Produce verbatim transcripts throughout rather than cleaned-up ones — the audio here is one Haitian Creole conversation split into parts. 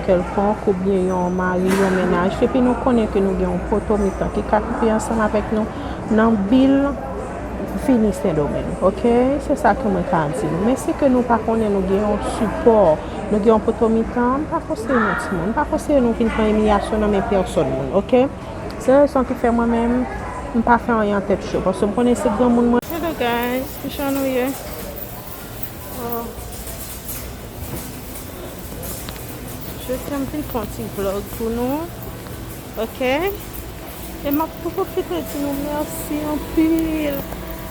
kèlkonk oubyen yon mari, yon mennaj, epi nou konnen ke nou gen yon poto mitan ki ka kanpe ansanm avèk nou nan bil, vini Sendomeng, oke? Se sa ke mwen ka di nou. Men si ke nou pa konnen nou gen yon sipò, nou gen yon poto mitan, m pa konseye nou timoun, m pa konseye nou vin pran imilyasyon nan men pèsòn moun, oke? Se rezon ki fè mwen menm, m pa fè anyen an tèt cho, paske m konnen se granmoun mwen. Hello guys, kijan nou ye? Oh. Jodi a m vin fè yon ti vlog pou nou. Oke? E m ap pwofite di nou mèsi anpil.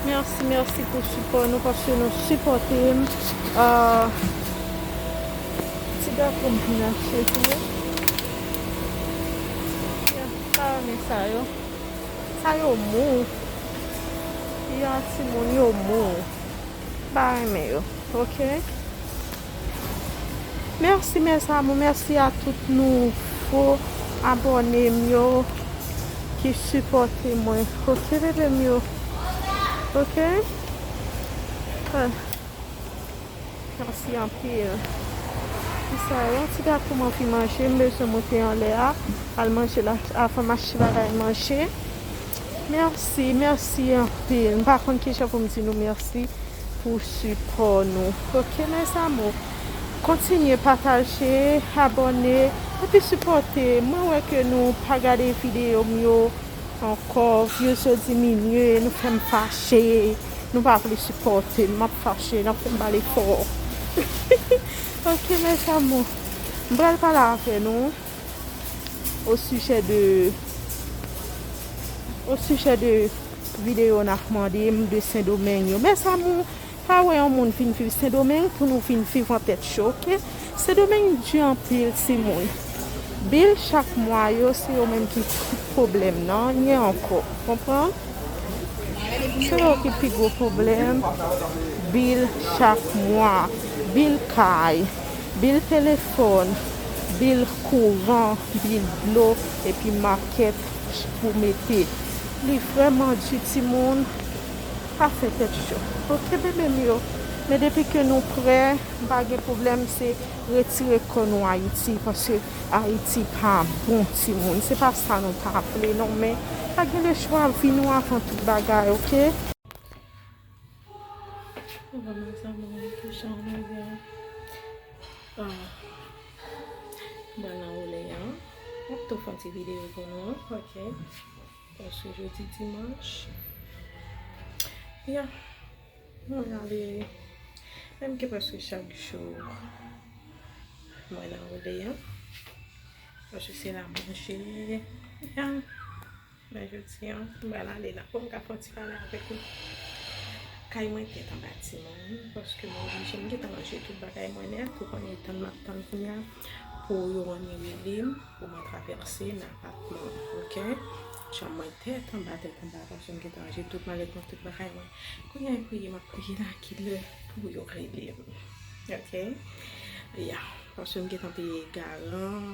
Mèsi, mèsi pou sipò nou, paske nou sipòte m. Ah, ti gato m vin achte tou. Ya, m pa renmen sa yo. Sa yo mou. Ya, timoun, yo mou. M pa renmen yo. Oke? Mèsi, mes amours. Mèsi a tout nouvo abòne m yo ki sipòte mwen. Oke, bebe m yo? Oke? Ah. Mèsi anpil. Kisa yo? Yon ti gato m anvi manje. M bezwen monte anlè a. Al manje la avan m achte bagay manje. Mèsi, mèsi anpil. M pa konn kijan pou m di nou mèsi pou sipò nou. Oke, mes amours. Kontinye pataje, abòne, epi sipòte. Mwen wè ke nou pa gade videyo m yo ankò. Views yo diminye, nou fè m fache. Nou pa vle sipòte m, m ap fache, n ap fè m pale fò. Oke, mes amours. M pral pale avè nou o sijè de, o sijè de videyo n ap mande m de Sendomeng yo. Mes amours, pa wè yon moun vin viv Sendomeng pou nou vin viv an tèt cho, oke? Sendomeng di anpil, timoun. Bil chak mwa yo, se yo menm ki tout pwoblèm nan, anyen ankò. Konprann? Se yo ki pi gwo pwoblèm. Bil chak mwa, bil kay, bil telefòn, bil kouran, bil dlo, epi makèt pou mete. Li vrèman di, timoun, pa fè tèt cho. Oke, bebe m yo? Men depi ke nou prè, m pa gen pwoblèm, se retire kò nou Ayiti, paske Ayiti pa bon, timoun. Se pa sa nou pa vle, non, men pa gen lechwa, vi nou avan tout bagay, oke? Bon, mes amours, kijan nou ye? Ah, m pral nan Orléans. M ap tou fè yon ti videyo pou nou, oke? Paske jodi dimanch. Ya. Mwen ale, menm ke prèske chak jou, mwen nan Orléans. Paske se la manje, ya. Men jodi a, m pral ale la pou m ka fè yon ti pale avèk nou. Kay mwen tèt anba, timoun, paske mwen oblije, m gentan ranje tout bagay mwen nèt, ou konnen tann m ap tann kounye a pou yo annik rele m, pou mwen travèse nan apatman, oke? Chanm mwen tèt anba, tèt anba, paske m gentan ranje tout malèt mwen, tout bagay mwen. Kounye a, e priye, m ap priye la, ki lè pou yo rele m, oke? Ya, paske m gentan peye garan,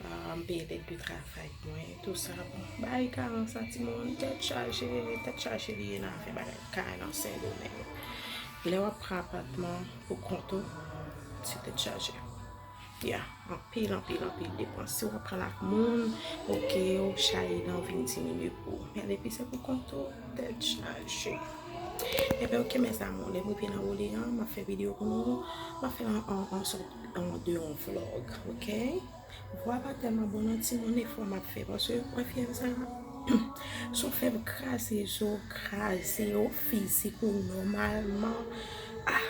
ah, m peye lèt de travay mwen, tou sa. Bon, bay garan sa, timoun, tèt chaje, tèt chaje li ye nan afè bagay kay nan Sendomeng. Lè w ap pran apatman pou kont ou, se tèt chaje. Ya, anpil, anpil, anpil depans. Si w ap pran l ak moun, oke, w chay lan vin diminye pou ou. Men depi se pou kont ou, tèt chaje. Ebyen, oke, mes amours, lè m rive nan Orléans, m ap fè videyo pou nou. M ap fè an, an, an sòt, an, de yon vlog, oke? Vwa pa tèlman bon non, timoun, efò m ap fè, paske wè fyèv sa, si w fè l kraze zo, kraze yo, fizik ou nòmalman. Ah!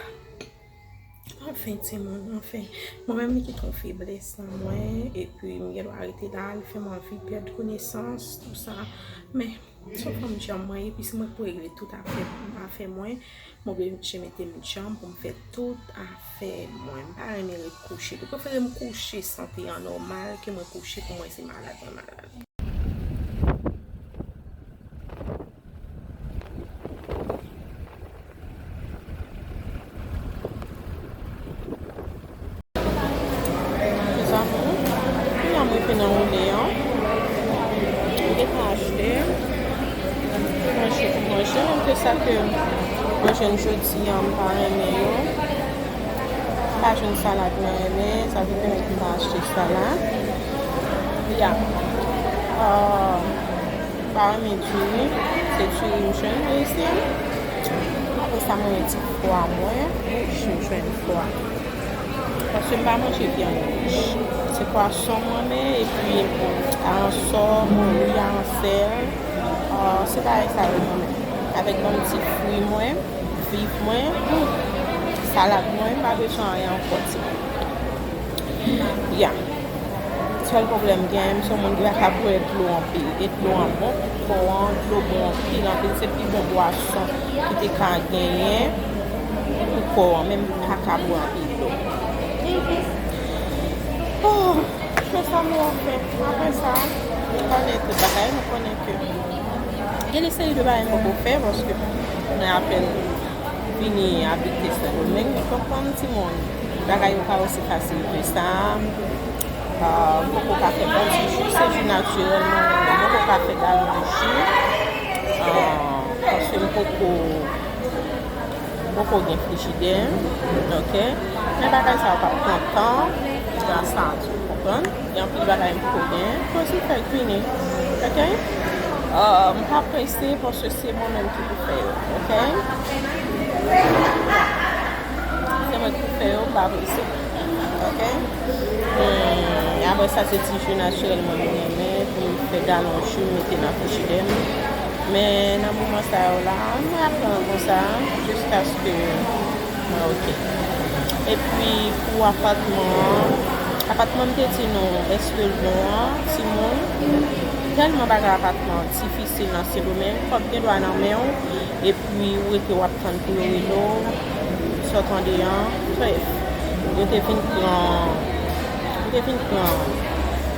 Anfen, timoun, anfen. Mwen menm, li kite yon feblès nan mwen, epi m gen dwa rete la, li fè m anvi pèd konesans, tou sa. Men, se yon fanm djanm mwen ye, epi se mwen k pou regle tout afè, afè mwen. Mwen oblije mete m djanm pou m fè tout afè mwen. M pa renmen ret kouche. Li prefere m kouche sante an nòmal ke mwen kouche pou mwen se malad mwen malad. Mes amours, kounye a m rive nan Orléans. M gentan achte manje pou manje, menm ke sa ke mwen jwenn jodi a, m pa renmen yo. Pa jwenn salad mwen renmen, sa ki pèmèt m pa achte salad. Ya. Uh, m pa renmen diri, se diri m jwenn ayisyen. Apre sa, mwen renmen ti pwa mwen, wi, m jwenn pwa. Paske m pa manje vyann wouj. Se pwason m renmen, epi aransò, mori, aransèl. Uh, se bagay sa yo m renmen. Avèk yon ti fri mwen, viv mwen, hmm, salad mwen, m pa bezwen anyen ankò, timoun. Ya. Sèl pwoblèm gen, m se yon moun ki pa ka bwè dlo anpil. E dlo an bon pou kò an, dlo bon anpil, anpil. Se pi bon bwason ki te ka genyen pou kò an, men m pa ka bwè anpil dlo. Oh, se sa m wè fè. Apre sa, nou konnen tout bagay, nou konnen ke gen de seri de bagay m poko fè, paske mwen apèn vini abite Sendomeng, nou konprann timoun. Bagay yo pa osi fasil ke sa. Ah, m poko ka fè bon ti ji, se ji natirèl mwen renmen. M poko ka fè galon ji. Ah, paske m poko, m poko gen frijidè. Ok? Men bagay sa yo p ap pran tan. Nan sa, ou konprann? Gen anpil bagay m poko gen. Mwen si fè l fini. Ok? Ah, m pa prese paske se mwen menm ki pou fè yo. Ok? Se mwen ki pou fè yo, m pa prese. Ok? Hmm, apre sa, se ti ji natirèl mwen, mwen renmen pou m fè galon ji, m mete nan frijidè m. Men nan moman sa yo la, mwen ap pran konsa, jiskaske mwen ok. Epi pou apatman an, apatman m te di nou, èske l bon an, timoun? Tèlman bagay apatman an difisil nan Sendomeng, kòb gen dwa nan men w, epi ou rete w ap tann pou yo rele w, sa w tande an, brèf, yo te vin pran, yo te vin pran.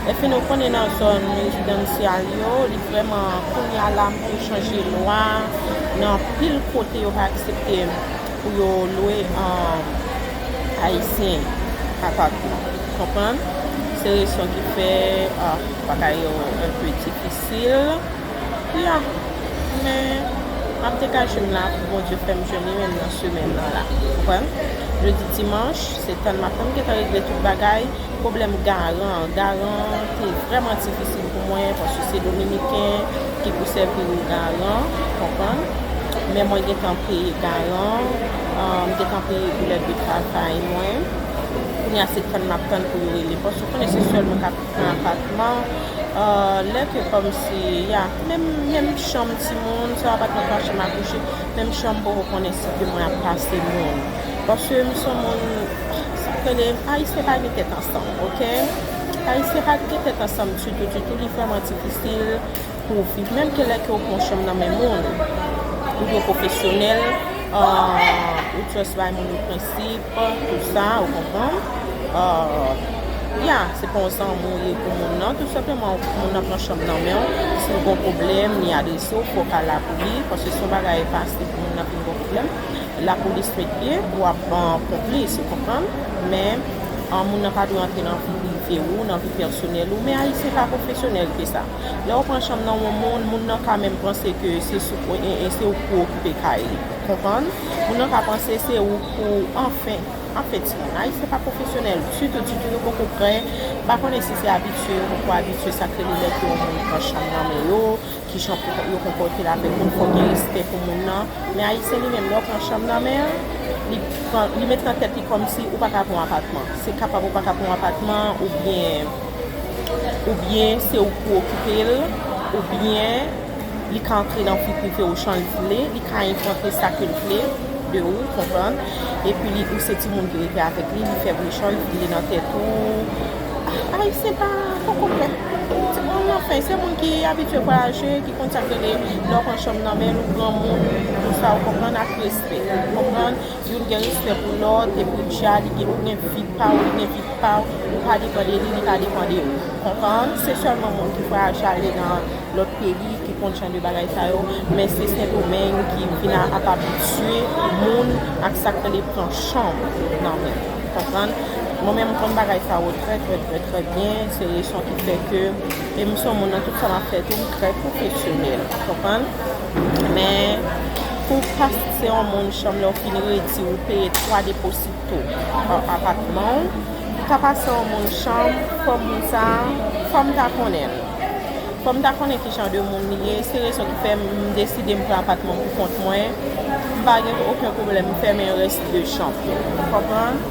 Epi nou konnen nan zòn rezidansyal yo, li vrèman, kounye a la, m te chanje lwa, nan anpil kote yo pa aksepte pou yo lwe, um, ayisyen apatman. Konprann? Se rezon ki fè, ah, bagay yo enpe difisil. Ya. Men, m ap degaje m la pou Bondye fè m jwenn li menm nan semèn nan la. Konprann? Jodi dimanch, se tann m ap tann, m gentan regle tout bagay. Pwoblèm garan, garan te vrèman difisil pou mwen, paske se dominiken ki pou sèvi garan, konprann? Men mwen gentan peye garan, ah, m gentan peye bilèt de travay mwen. Kounye a se tann m ap tann pou yo rele, paske ou konnen se sèl mwen k ap pran apatman. Ah, lè ke kòmsi, ya, menm, menm chanm timoun, se yon apatman twa chanm a kouche, menm chanm poko konnen si ke mwen ap pase moun. Paske m se yon moun, sa k rele, ayisyen pa gen tèt ansanm, ok? Ayisyen pa gen tèt ansanm ditou, ditou, li vrèman difisil pou w viv. Menm ke lè ke w pran chanm nan men moun, ou dwe pwofesyonèl, ah, ou just bay moun yo prensip, tout sa, ou konprann? Ah, ya, se pa yon zanmi w ye pou moun nan, tou senpleman, moun nan pran chanm nan men w, si l gon pwoblèm, li adrese w, fò w ka la pou li, paske se yon bagay fasil pou moun nan vin gon pwoblèm. Lapolis met pye, w ap, ah, konplis, ou konprann? Men, ah, moun nan pa dwe antre nan vi prive ou, nan vi pèsonèl ou, men ayisyen pa pwofesyonèl ke sa. Lè w pran chanm nan yon moun, moun nan ka menm panse ke se sou, e, e, se ou k pou okipe kay li. Konprann? Moun nan ka panse se ou k pou, anfen, anfen, timoun. Ayisyen pa pwofesyonèl ditou, ditou, yo poko prè. M pa konnen si se abitye, yo poko abitye sa k rele lè ke yon moun pran chanm nan men yo, kijan pou yo konpòte l avèk moun, fò gen respè pou moun nan. Men ayisyen li menm, lè w pran chanm nan men l, li pran, li met nan tèt li kòmsi ou pa ka pran yon apatman. Se kapab ou pa ka pran yon apatman, oubyen, oubyen se ou k pou okipe l, oubyen li ka antre nan vi prive w jan l vle, li ka envante sa ke l vle de ou, konprann? Epi li, ou se timoun ki rete avèk li, li fè bouchon, li vide nan tèt ou. Ayisyen pa poko prè. Bon, anfen, se moun ki abitye vwayaje, ki konn sa k rele lè w pran chanm nan men l, ou granmoun, tout sa, ou konprann, ak respè. Ou konprann? Youn gen respè pou lòt, epi dja li gen, ou gen vi pa w, li gen vi pa w, ou pa depann de li, li pa depann de ou. Konprann? Se sèlman moun ki vwayaje ale nan lòt peyi ki konn jan de bagay sa yo, men se Sendomeng ki vin a, ap abitye moun ak sa k rele pran chanm nan men. Konprann? Mwen menm, m konn bagay sa yo trè, trè, trè, trè byen. Se rezon ki fè ke, e m se yon moun nan tout sa m ap fè tou, m trè pwofesyonèl. Konprann? Men, Ou pase yon moun chanm lè w fin redi, ou peye twa deposito an apatman w. Ou ta pase yon moun chanm, fò moun sa, fò m ta konnen l. Fò m ta konnen ki jan de moun li ye. Se rezon ki fè m deside m pran apatman pou kont mwen. M pa gen okenn pwoblèm, m fèmen rès de chanm yo. Ou konprann?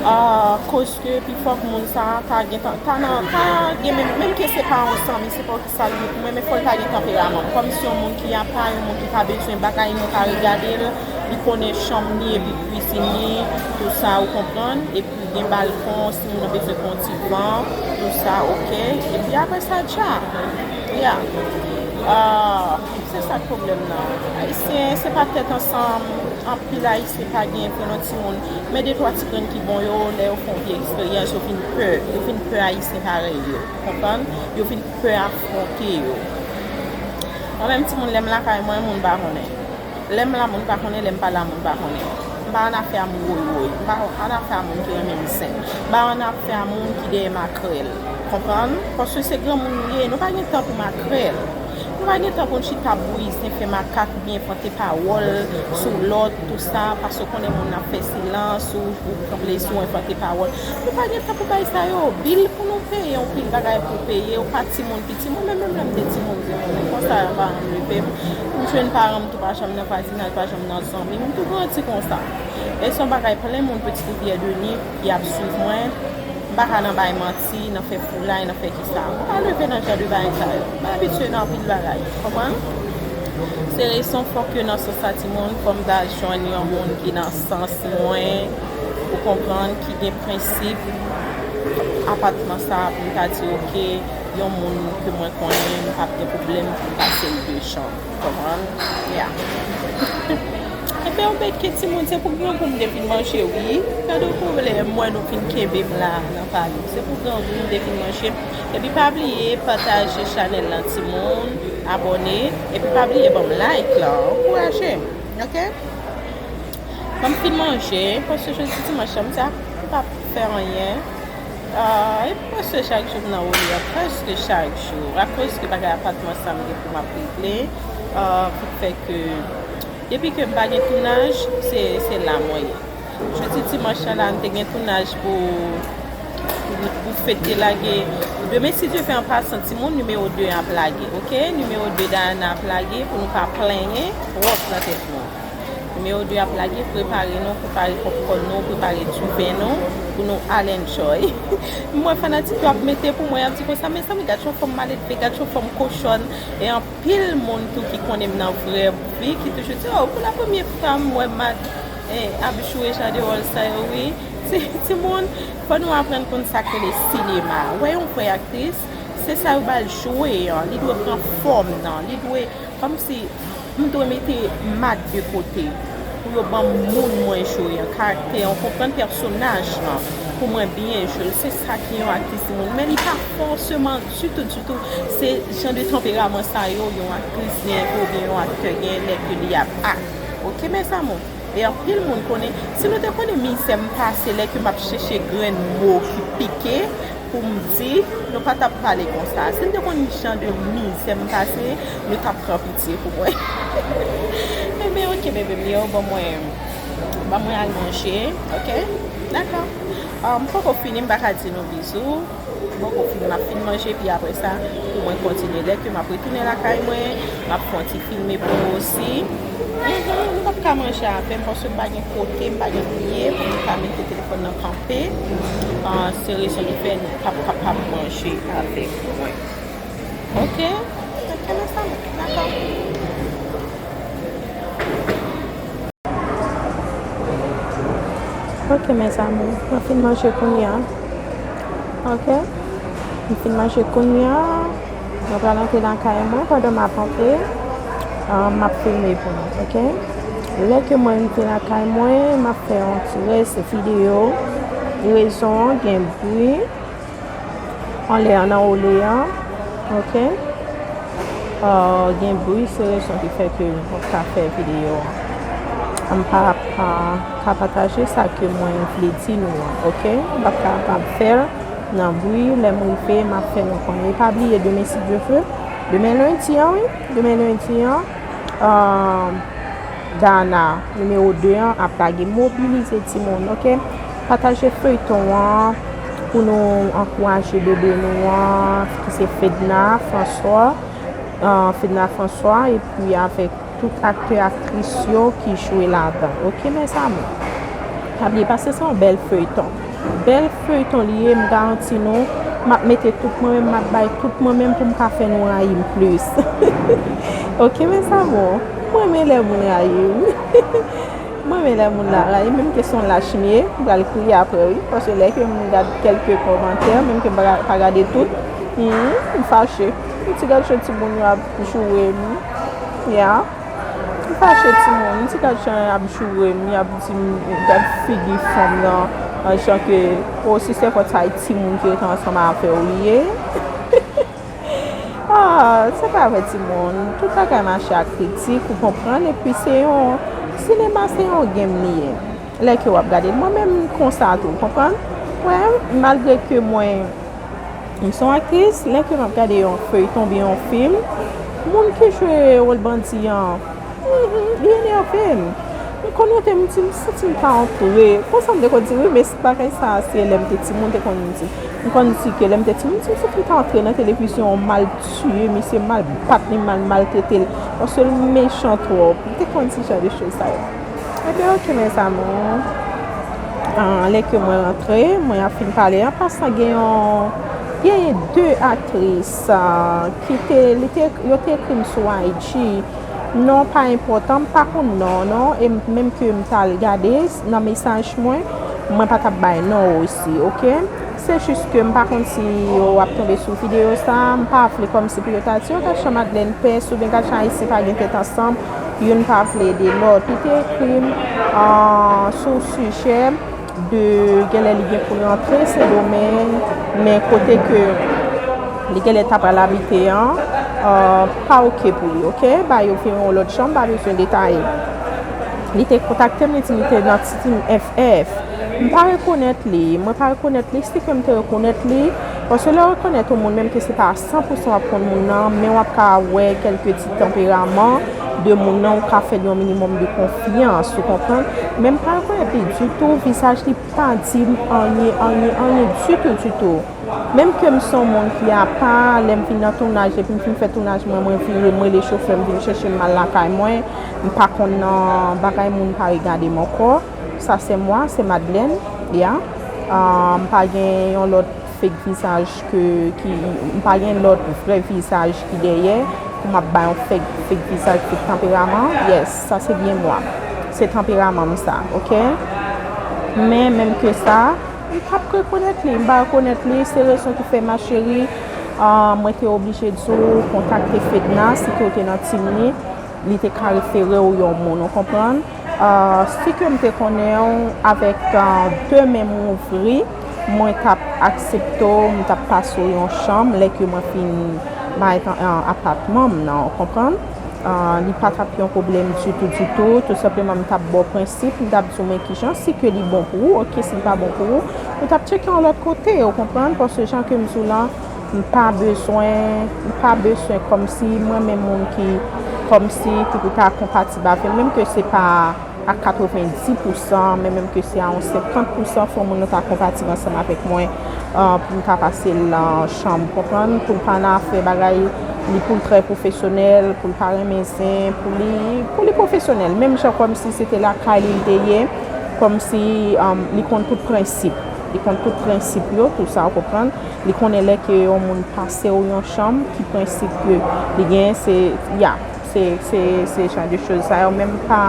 Ah, koz ke pi fò ke moun sa ta gen tan, ta nan, ta gen menm, menm ke se pa yon zanmi, se pa yon ki salye pou mwen, men fò l ta gen tanperaman m. Kòm se yon moun ki apa, yon moun ki pa bezwen bagay, nou ka regade l, li konnen chanm li epi kwizin li, tou sa, ou konprann? Epi gen balkon, si moun nan bezwen pran ti van, tou sa, oke. Epi apre sa, tcha. Ya. Ah, se sa k pwoblèm nan. Ayisyen, se pa tèt ansanm. Anpil Ayisyen pa gen vre non timoun. Men de twa ti grenn ki bon yo, lè yo fè yon vye eksperyans, yo vin pè. Yo vin pè Ayisyen parèy yo. Konprann? Yo vin pè afwonte yo. Mwen menm timoun, lè m lakay mwen, moun pa konnen. Lè m la, moun pa konnen, lè m pa la, moun pa konnen. M pa annafè a moun woywoy. M pa annafè a moun ki renmen m zen. M pa annafè a moun ki dèyè makrèl. Konprann? Paske se granmoun nou ye, nou pa gen tan pou makrèl. Nou pa gen tan pou n chita bouyi zen, fè makak, oubyen enfante pawòl sou lòt, tou sa, paske w konnen moun nan ap fè silans, ou, ou pran plezi, ou enfante pawòl. Nou pa gen tan pou bagay sa yo. Bil pou nou peye, yon pil bagay pou peye, ou pa timoun piti. Mwen menm, menm lè m te timoun, timoun, konsa, yon paran m leve m, m jwenn paran m tou pa janm nan vwazinaj, pa janm nan zanmi. M tou grandi konsa. E se yon bagay plen moun Petite Rivière de Nip ki ap swiv mwen. M pa ka nan bay manti, nan fè foulay, nan fè kisa. M pa leve nan jan de bagay sa yo. M abitye nan anpil bagay. Konprann? Se rezon fò ke nan sans sa timoun, fò m ta jwenn yon moun ki nan sans mwen, ou konprann, ki gen prensip apatman sa a, pou m ta di, oke, yon moun ke mwen konnen, m p ap gen pwoblèm pou m pase l de chanm. Konprann? Ya. Ebyen, ou mèt ke timoun, se pou grangou m te vin manje, wi. Gade yon pwoblèm, m wè nou fin kenbe m la nan pale. Se pou grangou m te vin manje. Epi pa bliye pataje chanèl lan, timoun, abòne. Epi pa bliye ban m like lan, ankouraje m, oke? Ban m fin manje, paske jodi dimanch la, m di, ah, m p ap fè anyen. Ah, e prèske chak jou m nan wole a, prèske chak jou. Akoz ke bagay apatman sa m gen pou m ap regle, ah, pou fè ke, depi ke m pa gen tounaj, se, se la mwen ye. Jodi dimanch la, la, m te gen tounaj pou, pou, pou fete lage. Demen, si Dye vle, an pasan, timoun, nimewo de ap lage, oke? Nimewo de Dayana ap lage pou nou pa plenyen twòp nan tèt nou. Nimewo de ap lage, prepare nou, prepare pòpkòn nou, prepare diven nou, pou nou al enjoy. M wè fanatik yo ap mete pou mwen, y ap di konsa, mezanmi, gad yon fanm maledve, gad yon fanm kochòn. E anpil moun tou ki konnen m nan vrè vi, ki toujou di, oh, pou la premye fwa m wè Mad, eh, ap jwe jan de wòl sa yo, wi. Ti, timoun, fò nou aprann konn sa k rele sinema. Wè yon vrè aktris, se sa yo ba l jwe an. Li dwe pran fòm nan. Li dwe, kòmsi, m dwe mete Mad de kote pou yo ban m moun mwen jwe an, karaktè an, konprann pèsonaj lan, pou mwen byen jwe l. Se sa ki yon aktris moun. Men li pa fòseman ditou, ditou, se jan de tanperaman sa yo yon aktris gen, oubyen yon aktè gen lè ke li ap ak. Oke, mes amours? E anpil moun konnen, si nou te konnen mizè m pase lè ke m ap chèche grenn mo ki pike pou m di, nou pa t ap pale konsa. Si n te konn jan de mizè m pase, nou t ap pran pitye pou mwen. Ebyen, oke, bebe m yo, ban mwen, ban mwen al manje, oke? Dakò. Ah, m poko fini, m pa ka di nou bizou. M poko fini, m ap fin manje, epi apre sa, pou mwen kontinye. Lè ke m ap retounen lakay mwen, m ap fè yon ti filme pou nou osi. Mhm, nou p ap ka manje avè m, paske m pa gen kote, m pa gen lye pou m ka mete telefòn nan kanpe. Ah, se rezon ki fè nou p ap kapab manje avèk mwen. Oke? Oke, mes amours. Dakò. Ok, mes amours, mwen fin manje kounye a. Ok? Mwen fin manje kounye a. Mwen pral antre nan kay mwen, pandan m ap antre, ah, m ap filme pou nou, ok? Lè ke mwen rive lakay mwen, m ap fè yon ti rès videyo. Rezon an, gen bri anlè an, nan wole an, ok? Ah, gen bri, se rezon ki fè ke m p ap ka fè videyo an. M p ap, ah, ka pataje sa ke mwen vle di nou an, ok? M p ap kapab fè l nan bri, lè m rive, m ap fè nou konnen. E pa bliye, demen, si Dye vle, demen lendi an, wi, demen lendi an, ah, Dana, nimewo de an, ap lage. Mobilize timoun, oke? Pataje feyton an pou nou ankouraje bebe nou an, ki se Fedna François, euh, Fedna François, epi avèk tout aktè, aktris yo ki jwe ladan. Oke, mes amours? Pa bliye, paske se yon bèl feyton. Bèl feyton li ye, m garanti nou, m ap mete tout mwen menm, m ap bay tout mwen menm pou m ka fè nou rayi m plis. Oke, mes amours? Mwen renmen lè moun rayi m. Mwen renmen lè moun la rayi m, menm ke se yon lach m ye, m pral kriye apre, wi. Paske lè ke m gad kèlke kòmantè, menm ke m pa, pa gade tout, hmm, m fache. M ti gad jan timoun yo ap joure m. Ya. M fache timoun, m ti gad jan y ap joure m, y ap di m, gad figi fanm nan, an jan ke, o, si se fòt sa e timoun ki rete ansanm avè w li ye. Ah, se pa vre timoun, tout bagay mache ak kritik, ou konprann, epi se yon, sinema se yon game li ye. Lè ke w ap gade l, mwen menm konsa tou, ou konprann? Wè, malgre ke mwen, m se yon aktris, lè ke m ap gade yon feyton oubyen yon fim, moun ki jwe wòl bandi an, mhm, li enève m. M konn rete m di, m santi m pa antre. Konsa m te konn di, wi, men bagay sa a, se lè m te timoun, te konn di. M konn di ke lè m te timoun, m di, m santi m ta antre nan televizyon, mal tiye misye, mal bat li, mal maltrete l. Paske l mechan twòp. M te konn di jan de choz sa yo. Ebyen, oke, mes amours. Ah, lè ke mwen rantre, mwen ap fin pale. An pasan, gen yon, gen de aktris, ah, ki te, li te, yo te ekri m sou I G. Non, pa enpòtan, m pa konn non, non. E m, menm ke m t al gade nan mesaj mwen, mwen pa t ap bay non osi, oke? Se jis ke m pa konn si yo ap tonbe sou videyo sa, m pa vle kòmsi pou yo ta di, "O, gad jan Madeleine pès," oubyen "Gad jan Ayisyen pa gen tèt ansanm, youn pa vle ede lòt." Li te ekri m, ah, sou sijè de genlè li gen pou l rantre Sendomeng, men kote ke li genlè ta pral abite an, ah, pa oke pou li, oke? Ba yo vire yon lòt jan, m pa bezwen detaye. Li te kontakte m, li di m li te nan Team F F. M pa rekonèt li, mwen pa rekonèt li, si ke m te rekonèt li, paske lè w rekonèt yon moun, menm ke se pa san pou san w ap konn moun nan, men w ap ka wè kèlke ti tanperaman de moun nan, ou ka fè l yon minimòm de konfyans, ou konprann? Men m pa rekonèt li ditou, vizaj li pa di m anyen, anyen, anyen ditou, ditou. Menm ke m se yon moun ki apa, lè m vin nan tounaj, epi m fin fè tounaj mwen, mwen vire, m rele chofè m vin chèche m, m al lakay mwen, m pa konn nan bagay moun pa regade m ankò. Sa se mwa, se Madeleine, ya. Ah, m pa gen yon lòt fake vizaj ke, ki, m pa gen lòt vrè vizaj ki dèyè pou m ap bay yon fake, fake vizaj, fake tanperaman. Yes, sa se byen mwa. Se tanperaman m sa, oke? Men, menm ke sa, m p ap rekonèt li, m pa rekonèt li, se rezon ki fè, ma chérie, ah, mwen te oblije di w kontakte Fedna, si ke w te nan team li, li te ka refere w yon moun, ou konprann? Ah, si ke m te konnen w avèk, ah, de men m ouvri, mwen t ap aksepte w, m t ap pase w yon chanm, lè ke mwen fin bay tan, ah, apatman m nan, ou konprann? Ah, li pa t ap yon pwoblèm ditou, ditou. Tou senpleman, m t ap ba w prensip, m t ap di w, men kijan, si ke li bon pou ou, oke, si li pa bon pou ou, ou t ap tcheke yon lòt kote, ou konprann? Paske jan ke m di w lan, m pa bezwen, m pa bezwen kòmsi mwen menm moun ki, kòmsi ki pou ta konpatib avè m, menm ke se pa a katrevenndis pou san, men menm ke se a yon senkant pou san, fò moun nan ta konpatib ansanm avèk mwen, ah, pou m ta pase l nan chanm, konprann? Pou l pa nan afè bagay, li pou l trè pwofesyonèl, pou l pa renmen zen, pou li, pou li pwofesyonèl. Menm jan kòmsi se te lakay li l te ye, kòmsi, um, li konn tout prensip. Li konn tout prensip yo, tou sa, ou konprann? Li konnen lè ke yon moun pase w yon chanm, ki prensip ke li genyen, se, ya, se, se, se jan de choz sa yo, men m pa,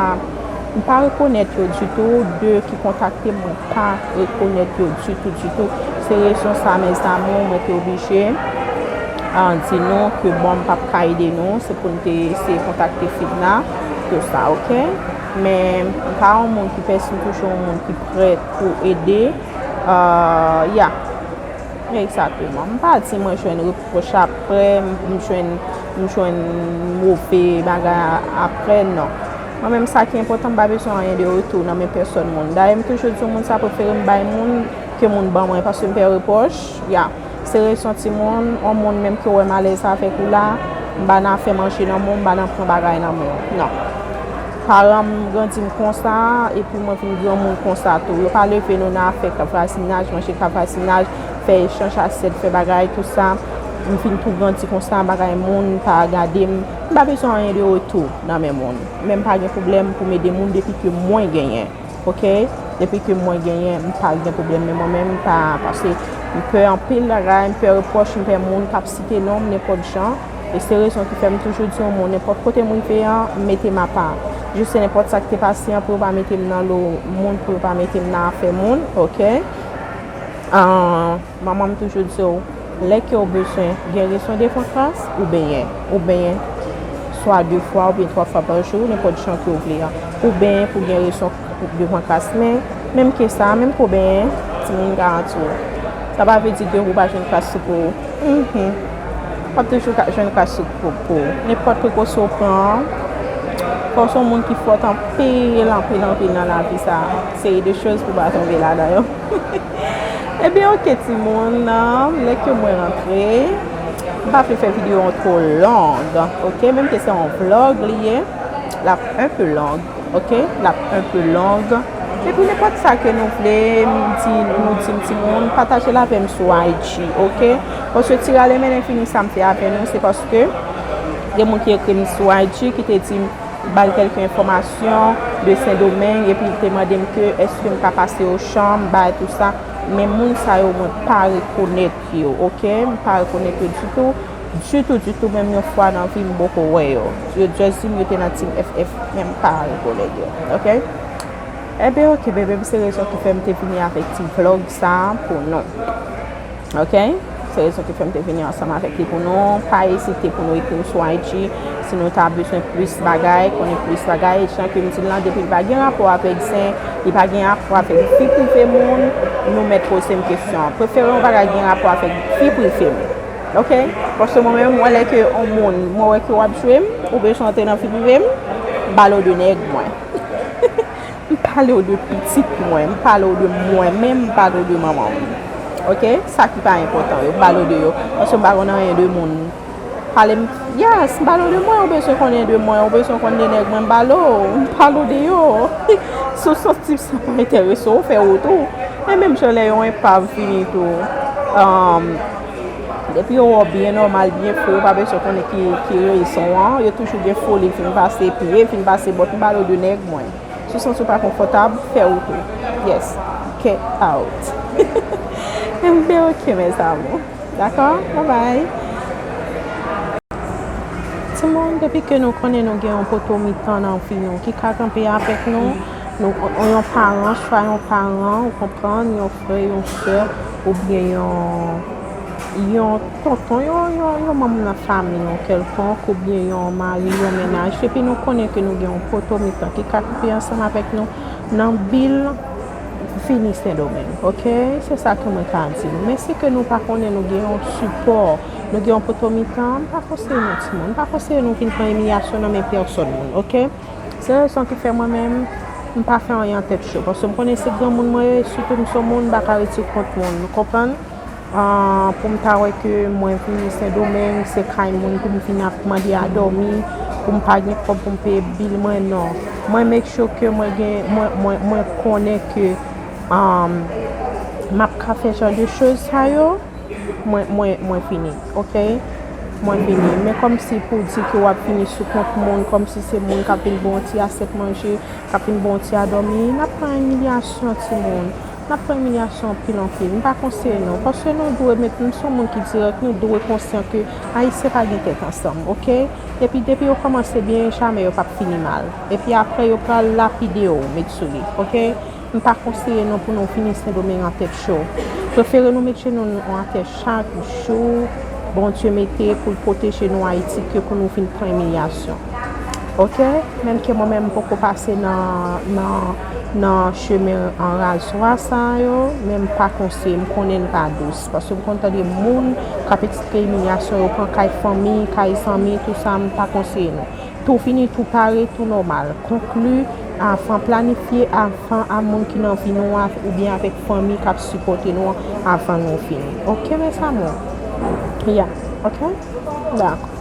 m pa rekonèt yo ditou, de ki kontakte m, mwen pa rekonèt yo ditou, ditou. Se rezon sa, mes amours, mwen te oblije, ah, di nou ke bon, m p ap ka ede nou, se pou n te eseye kontakte Fedna, tou sa, oke? Men, m pa yon moun ki pèsonn, toujou yon moun ki prèt pou ede, ah, ya. Egzakteman. M pa di mwen jwenn repwòch apre, m, m jwenn, m jwenn move bagay a-, apre, non. Mwen menm, sa ki enpòtan, m pa bezwen anyen de retou nan men pèsòn moun. Dayè, m toujou di moun sa prefere m bay moun ke moun ban mwen, paske m pè repwòch, ya. Se rezon timoun, yon moun menm ke wè m alèz avèk ou la, m pa nan fè manje nan men w, m pa nan pran bagay nan men w. Non. Paran m grandi m konsa, epi mwen vin granmoun konsa tou. Yo pa leve nou nan afè k ap fè asimnaj, manje k ap fè asimnaj, fè echanj asyèt, fè bagay, tout sa. M vin tou grandi konsa, bagay moun pa gade m. M pa bezwen anyen de retou nan men moun. Men m pa gen pwoblèm pou m ede moun depi ke mwen genyen. Oke? Depi ke mwen genyen, m pa gen pwoblèm, men mwen menm, m pa, paske m pè anpil bagay, m pè repwòch, m pè moun k ap site non m nenpòt jan. E se rezon ki fè m toujou di yon mo, nenpòt kote m rive an, m mete m apa. Je sais nenpòt sa ki te pase an, pou yo pa mete m nan lo moun, pou yo pa mete m nan afè moun, oke? Ahn, manman m toujou di w, lè ke w bezwen gen rezon devan kras, ou benyen. Ou benyen swa de fwa oubyen twa fwa pa jou, nenpòt jan ke w vle an. Ou benyen pou gen rezon devan kras, men menm ke sa, menm ke w benyen, timoun garanti w. Sa pa vle di ke ou pa jwenn kras sou po w. Mhm. W ap toujou ka jwenn kras sou po w. Nenpòt prekosyon w pran an, fò w se yon moun ki fòt anpil, anpil, anpil nan lavi sa a. Seri de choz pou w pa tonbe ladan yo. Ebyen, oke, timoun, lè ke mwen rantre, m pa vle fè videyo an twò long, oke? Menm ke se yon vlog li ye, l ap un peu long, oke? L ap un peu long. Epi nenpòt sa ke nou vle, m di, nou di m timoun, pataje l avè m sou I G, oke? Paske ti rale mennen fini sa m fè avè nou, se paske gen moun ki ekri m sou I G ki te di m, bay kèlke enfòmasyon de Sendomeng, epi li te mande m ke èske m ka pase Ochan, m bay tout sa. Men moun sa yo, mwen pa rekonèt yo, oke? M pa rekonèt yo ditou, ditou, ditou, menm yon fwa nan vi m poko wè yo. Yo just di m yo te nan Team F F, men m pa rekonèt yo, oke? Enben, oke, bebe, se rezon ki fè m te vini avèk ti vlog sa a pou nou. Oke? Se rezon ki fè m te vini ansanm avèk li pou nou. Pa ezite pou nou ekri m sou I G si nou ta bezwen plis bagay, konnen plis bagay. Jan ke m di l lan, depi l pa gen rapò avèk zen, li pa gen rapò avèk vi prive moun, nou mèt poze m kesyon an. Prefere yon bagay gen rapò avèk vi prive m. Oke? Paske mwen menm, mwen lè ke yon moun, mwen wè ke w ap jwe m, ou bezwen antre nan vi prive m, m pale w de nèg mwen. M pale w de pitit mwen, m pale w de mwen menm, m pale w de manman m. Oke? Sa ki pa enpòtan yo, m pale w de yo. Paske m pa konn anyen de moun. Pale m, yes, m pale w de mwen, ou bezwen konnen de mwen, ou bezwen konn de nèg mwen, m pale w, m pale w de yo. Si w santi sa pa enterese w, fè wout ou. E menm jan lè yon epav vini tou, um, depi yo wè w byen nòmal, byen fre, yo pa bezwen konnen ki, ki rezon an, yo toujou gen foli, vin pase pye, vin pase bòt, m pale w de nèg mwen. Si w santi w pa konfòtab, fè wout ou. Yes. Get out. Enben, oke, mes amours. Dakò? Bye bye. Timoun, depi ke nou konnen nou gen yon poto mitan nan vi nou ki ka kanpe avèk nou, nou, yon paran, swa yon paran, ou konprann, yon frè, yon sè, oubyen yon yon tonton, yon, yon, yon manm nan fanmi nou kèlkonk, oubyen yon mari, yon mennaj, epi nou konnen ke nou gen yon poto mitan ki ka kanpe ansanm avèk nou nan bil vini Sendomeng, oke? Se sa ke mwen ka di nou. Men si ke nou pa konnen nou gen yon sipò, nou gen yon poto mitan, m pa konseye nou timoun, m pa konseye nou vin pran imilyasyon nan men pèsòn moun, oke? Se rezon ki fè mwen menm, m pa fè anyen an tèt cho, paske m konnen se granmoun mwen ye, sitou m se yon moun, m pa ka retire kont moun, nou konprann? Ah, pou m ta wè ke mwen vini Sendomeng, se kay moun pou m vin ap mande a dòmi, pou m pa gen kòb pou m peye bil mwen, non. Mwen make sure ke mwen gen, mwen, mwen, mwen konnen ke, um, m ap ka fè jan de choz sa yo, mwen, mwen, mwen vini, oke? Mwen vini. Men kòmsi pou di ke w ap vini sou kont moun, kòmsi se moun k ap vin ba w yon ti asyèt manje, k ap vin ba w yon ti a dòmi, n ap pran imilyasyon, timoun. N ap pran imilyasyon anpil, anpil. M pa konseye nou, paske nou dwe met, nou se yon moun ki dirèk, nou dwe konsyan ke Ayisyen pa gen tèt ansanm, oke? Epi depi yo kòmanse byen, jamè yo p ap fini mal. Epi apre, yo pral lapide w, met sou li, oke? M pa konseye nou pou nou vini Sendomeng an tèt cho. Prefere nou met jenou nou atè chak jou Bondye mete pou l pwoteje nou Ayiti ke pou nou vin pran imilyasyon. Oke? Menm ke mwen menm m poko pase nan, nan, nan chemen an razwa sa yo, men m pa konseye, m konnen l pa dous. Paske m konn tande moun k ap eksplike imilyasyon yo pran kay fanmi, kay zanmi, tou sa, m pa konseye nou. Tou vini, tou pare, tou nòmal. Konkli avan, planifye avan a moun ki nan vi nou an oubyen avèk fanmi k ap sipòte nou an avan nou vini. Oke, mes amours? Yeah, oke? Dakò.